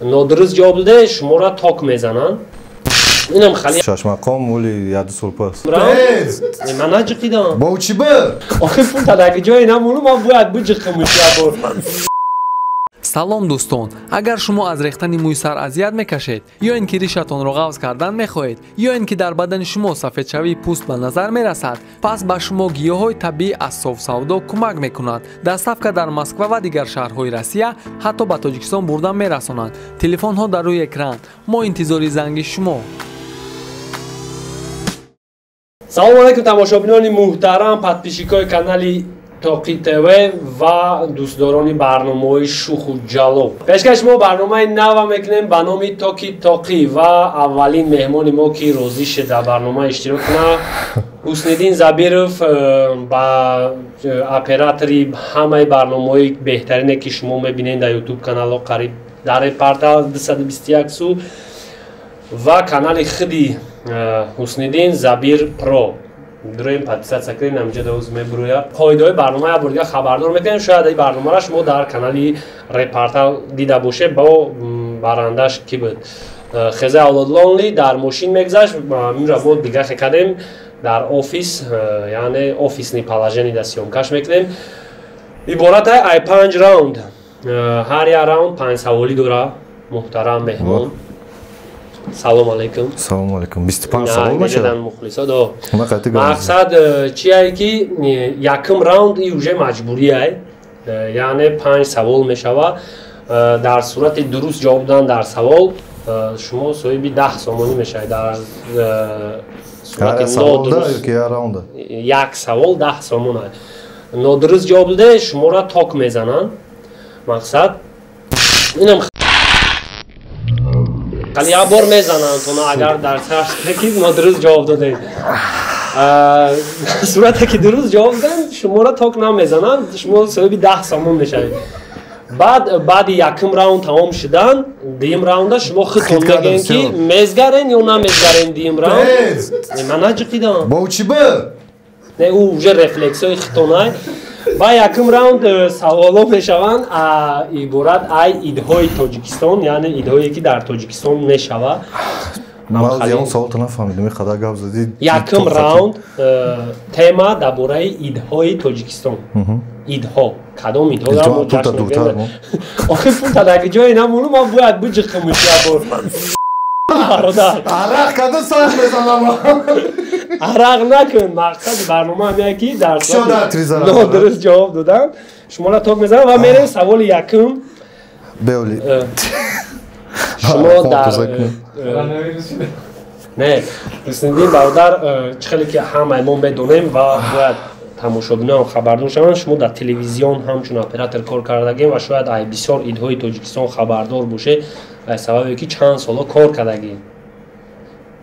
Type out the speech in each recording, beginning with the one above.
Нодуруст ҷавоб доде, шуморо ток мезананд. Инам хали шашмақом оли яду сол пас. Ман наҷиқидам. Бо чӣ б? Охир пул тадаги ҷое намону, ман бояд биҷиқам ябор. Салом, дӯстон! Агар шумо аз рехтани мӯи сар азият мекашед, ё ин ки ришатонро ғафз кардан мехоҳед, ё ин ки дар бадани шумо сафедшавии пӯст ба назар мерасад, пас ба шумо гиёҳҳои табиӣ аз Софсавдо кӯмак мекунад. Доставка дар Москва ва дигар шаҳрҳои Россия, ҳатто ба Тоҷикистон бурда мерасонанд. Телефонҳо дар рӯи экран. Мо интизори занги шумо. Салому алайкум, тамошобинони муҳтарам, подписчикои канали Тоқи ТВ ва дӯстдорони барномаҳои шуху ҷалоб. Пешкаши мо барномаи нава мекунем ба номи Токи Тоқӣ ва аввалин меҳмони мо, ки розӣ шуд дар барнома иштирок кунад, Ҳусниддин Забиров, ба оператори ҳамаи барномаҳои беҳтарине, ки шумо мебинед дар Ютуб каналҳо, қариб дар Репортал 221 су ва канали худи Ҳусниддин Забир Про. Дуроем, подписаться кунед, ҳаминҷо даоз мебурояд. Қоидаҳои барнома як бор дигар хабардор мекунем. Шояд ин барномаро шумо дар канали Репортал дида бошед, бо барандаш ки буд. Хезаи Авлодлонли дар мошин мегузашт, инро мо дига хе кардем дар офис, яъне офисный положение да съёмкаш мекунем. Иборат ай 5 раунд. Ҳар як раунд 5 саволӣ дора, муҳтарам меҳмон. Салом алейкум. Салом алейкум. 25 савол мешавад? Мухлисо. Мақсад чие, ки якум раунд и уже маҷбурие, яъне 5 савол мешавад. Дар сурати дуруст ҷавоб додан дар савол шумо соҳиби 10 сомонӣ мешавед. Дар сурати нодуруст як савол 10 сомон. Нодуруст ҷавоб доде, шуморо ток мезананд. Мақсад инам хали як бор мезананд тона, агар дар ки нодуруст ҷавоб додед. Сурате ки дуруст ҷавоб доданд, шуморо ток намезананд, шумо соҳиби 10 сомон мешавед. Баъд баъди якум раунд тамом шудан, дуюм раунда шумо худтон мегӯед, ки мезгарен ё намезгарен дуюм раунд. Ман наҷиқидам. Бо чӣ б? Не, ӯ уже рефлексҳои худтонай. Ба якум раунд саволҳо мешаванд иборат ай идҳои Тоҷикистон, яъне идҳое, ки дар Тоҷикистон мешавад. Ман он саволто нафаҳмидам, ин қадар гап задӣ. Якум раунд тема дар бораи идҳои Тоҷикистон. Идҳо, кадом идҳо? Охир пулта дар ҷое намону, ман бояд биҷиқам ябор. Бародар, арақ кадо сар мезанам. Арақ накун. Мақсади барнома ҳамия, ки дар нодуруст ҷавоб додам, шуморо ток мезанам ва мерем саволи якум. Беоли. Шумо дар не, Ҳусниддин бародар, чӣ хеле ки ҳамаи мо медонем ва бояд тамошобиноам хабардор шаванд, шумо дар телевизион ҳамчун оператор кор кардагем ва шояд ай бисёр идҳои Тоҷикистон хабардор бошед, аз сабабе ки чанд соло кор кардагем.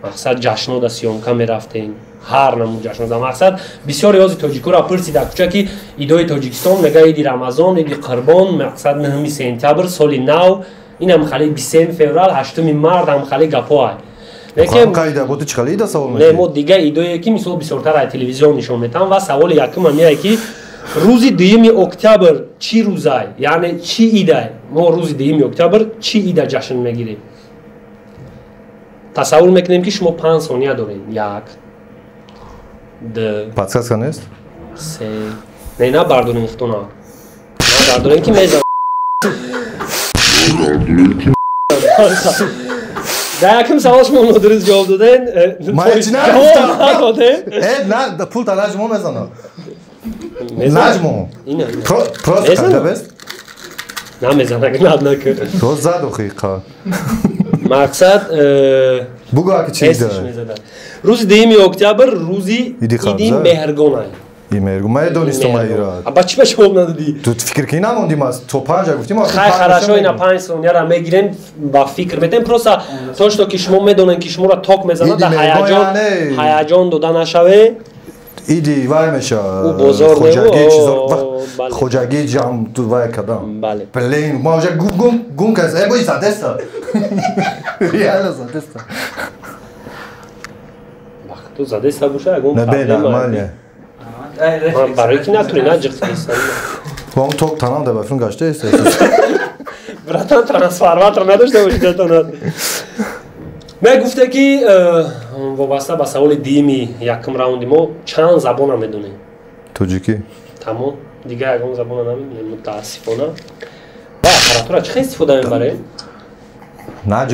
Мақсад, ҷашнода съёмка мерафтем, ҳар намуд ҷашнода. Мақсад, бисёр ёзи тоҷикоро пурсид дар кӯча, ки идҳои Тоҷикистон, мега иди Рамазон, иди Қурбон, мақсад, 9 сентябр, соли нав, инам хали 23 феврал, 8 март, ҳам хали гапҳоай. Не, мо дига идое, ки мисол бисёртар ай телевизион нишон метаҳам. Ва саволи якум ҳамияе, ки рӯзи 2 октябр чӣ рӯзай, яъне чӣ идай? Мо рӯзи 2 октябр чӣ ида ҷашн мегирем? Тасаввур мекунем, ки шумо 5 сония дорем. Як, ду, Подсказка нест? Се. Не, на бардорем худтона, на бардорем, ки мезан. Дар якум савол шумо нодуруст ҷавоб доден. Ман ҳеҷ нагуфтам. Надодем. На, пул та наҷмо мезанам. Наҷмо. Просто када бест? Намезанак, накун. То зад охи қа. Мақсад бугӯ, аки чӣ ида? Рӯзи 2 октябр рӯзи иди Меҳргонай. Меҳргон. Ман донистам ира. Ба чӣ ба ҷавоб надодӣ? Ту фикр ки намондӣ, ма то панҷа гуфтим. Хай, хорошо, ина 5 сонияра мегирем, ба фикр метем. Просто то что ки шумо медонед, ки шуморо ток мезанад, да ҳаяҷон дода нашаве. Иди вай меша. Ӯ бозор. Хоҷагӣ чизо, хоҷагӣ ҷам вай кардам. Бале. Блин, ма уже гум гум гум кас. Э, бой задеста. Реально задеста. Вақт ту задеста боша, ягон Не, бе, нормально. Барои ки натуни наҷиқисан. Вам ток танам да бафрун гаштаест. Братан, трансформатор надошта боши датонат. Мегуфте ки вобаста ба саволи дуюми якум раунди мо чанд забона медонем? Тоҷикӣ. Тамом, дигар ягон забона намедонем, мутаассифона. Ва аппаратура чӣ хел истифода мебарем? Наҷ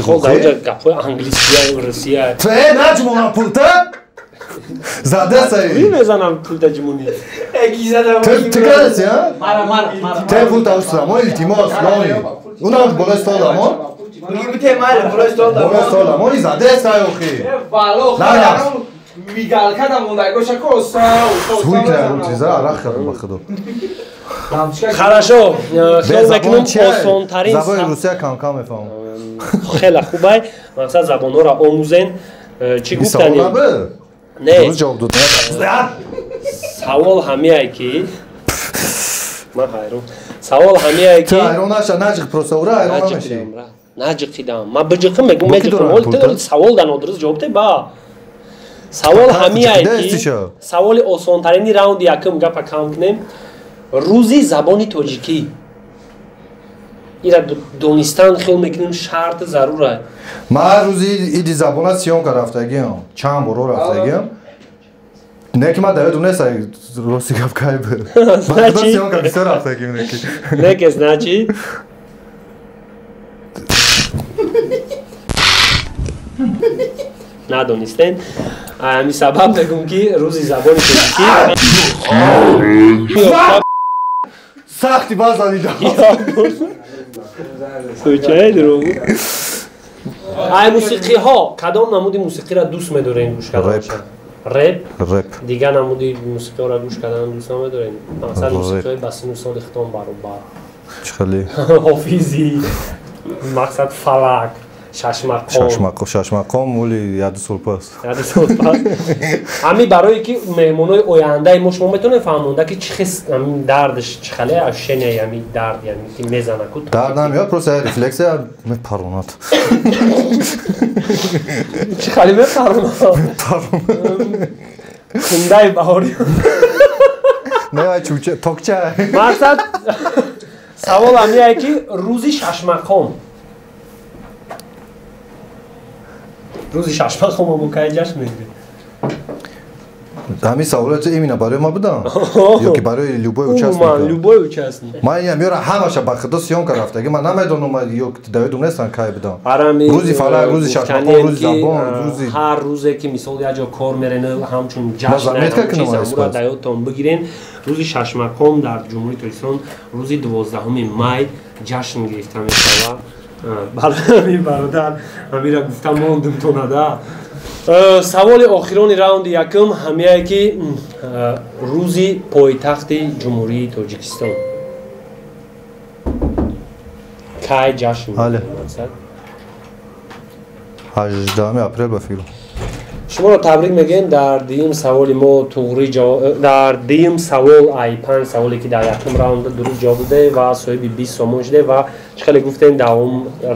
гапҳои англисия, русия. Э, наҷмона пулта? Задесай. Мезанам пулта ҷимони. Ту кадаси, а? Мара, мара, мара. Те пулта устам, илтимос, лони. Унам болои стол амо? Бигите мара, болои стол. Болои стол амо, задесай охи. Вало, мигалка да монда, гоша коса. Суй кардам чиза, арақ кардам ба худо. Хорошо, хел мекунам осонтарин. Забони русия кам-кам мефаҳмам. Хеле хубай. Мақсад забонҳоро омӯзен. Чӣ гуфтанем? Не. Савол ҳамияе ки ман ҳайрон. Савол ҳамияе ки ҳайрон наша, наҷиқ просто ура ҳайрон намеши. Наҷиқидам. Ман биҷиқим мегум меҷиқим. Савол да нодуруст ҷавоб де ба. Савол ҳамияе ки саволи осонтарини раунди якум гапа кам кунем. Рӯзи забони тоҷикӣ. Ира донистан хел мекунем шарт зарура. Ман рӯзи иди забона съёмка рафтагиам. Чанд боро рафтагиам. Не ки ман дар ёдум нест, рости гап кай буд. Ман съёмка бисёр рафтагиам не ки. Не ки значит надонистем. Ҳамин сабаб мегӯм ки рӯзи забони тоҷикӣ сахти базанидам. Сучай дурӯғ. Ай мусиқиҳо кадом намуди мусиқиро дӯст медорем гӯш кардан? Реп. Реп. Дигар намуди мусиқиҳоро гӯш кардан дӯст намедорем? Масалан мусиқиҳои ба сину соли хитон баробар. Чӣ хеле? Ҳофизӣ, мақсад фалак, шашмақом. Шашмақом моли яду сол пас. Яду сол пас. Ҳамин барое ки меҳмонои ояндаи мо шумо метавонед фаҳмонда ки чӣ хис ҳамин дардаш чӣ хеле ощущение ҳамин дард, яъне ки мезана ку. Дард намеяд, просто як рефлексия мепаронад. Чӣ хеле мепаронад? Мепаронад. Кундаи баҳори. Не, вай чуча, токча. Мақсад савол ҳамияе ки рӯзи шашмақом. Рӯзи шашмақом мо кай ҷашн мегирем? Ҳамин саволот именно барои ма будам? Ё ки барои любой участник? Любой участник. Ман инам ёра ҳамаша ба худо съёмка рафтаги, ман намедонам ё дар ёдум нестам кай будам. Рӯзи фалак, рӯзи шашмақом, рӯзи забон, рӯзи ҳар рӯзе ки мисол як ҷо кор мерен, ҳамчун ҷашн чизамура дар ёдтон бигирен. Рӯзи шашмақом дар Ҷумҳурии Тоҷикистон рӯзи 12 май ҷашн гирифта мешавад. Барои бародар ҳамира гуфта мондум то нада. Саволи охирони раунди якум ҳамияе ки рӯзи пойтахти Ҷумҳурии Тоҷикистон кай ҷашн мегирад? 18 апрел ба фикр. Шуморо табрик мегӯем. Дар дуюм саволи мо туғри дар дуюм савол ай панҷ саволе ки дар якум раунд дуруст ҷавоб доде ва соҳиби 20 сомон шуде ва чӣ хеле гуфтем дар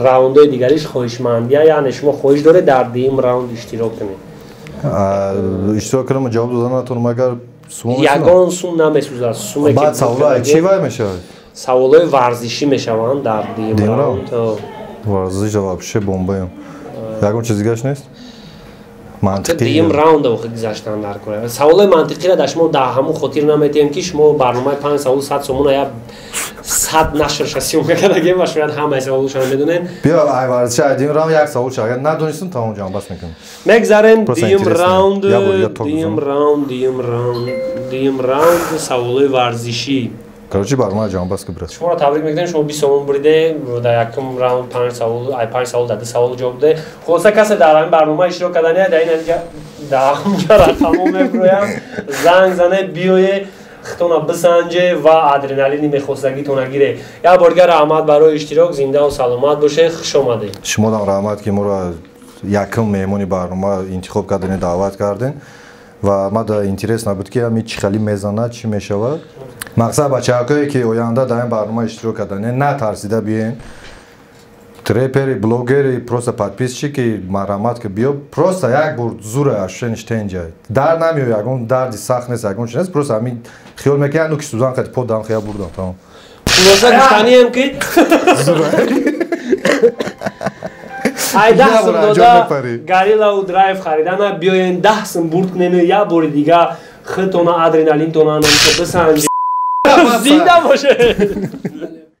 раундҳои дигариш хоҳишмандия, яъне шумо хоҳиш доред дар дуюм раунд иштирок кунед. Иштирок кунам, ҷавоб дода натонам, агар сум ягон сум намесӯзад. Суме ки баъд саволҳои чӣ вай мешавад? Саволҳои варзишӣ мешаванд дар дуюм раунд. Варзиш вообще бомбаем. Ягон чиз дигараш нест? Дуюм раунда охир гузаштан дар кора. Саволҳои мантиқиро дар шумо дар ҳамун хотир наметиҳем ки шумо барномаи панҷ савол 100 сомона я 100 нашрша съёмка кардагем ва шояд ҳамаи саволшро медонед. Биё ай варзиши ай дуюм раунд як савол ша, агар надонистам тамом ҷамъбаст мекунам. Мегзарем дуюм раунд, дуюм раунд, дуюм раунд, дуюм раунд саволҳои варзишӣ. Короче, барнома ҷамъбаст ки брат. Шуморо табрик мекунем, шумо 20 сомон буриде, дар якум раунд панҷ савол, ай панҷ савол дар ду савол ҷавоб доде. Хулоса касе дар ҳамин барнома иштирок кардания, дар ин дар ҳамҷа рақамҳо мебуроям, занг зане, биёе, хитона бисанҷе ва адреналини мехостагитона гире. Як бор дигар раҳмат барои иштирок, зиндаву саломат бошед, хуш омадед. Шумодам раҳмат ки моро якум меҳмони барнома интихоб карден, даъват карден ва ма да интерес набуд ки ҳами чӣ хеле мезанад, чӣ мешавад. Мақсад бачаҳое ки оянда дар ин барнома иштирок карданд, натарсида биёен. Трепери, блогери, просто подписчики, марҳамат ки биё, просто як бор зура ощущение тенҷа. Дар намеояд, ягон дарди сахт нест, ягон чиз нест, просто ҳамин хиёл мекунӣ, ну ки сӯзан қати под дам хия бурдам, тамом. Хулоса, гуфтанием, ки ай 10 сум дода Гориллау Драйв харидана биёен, 10 сум бурд кунену як бори дига худтона, адреналинтона бисанҷи. Зинда бошед.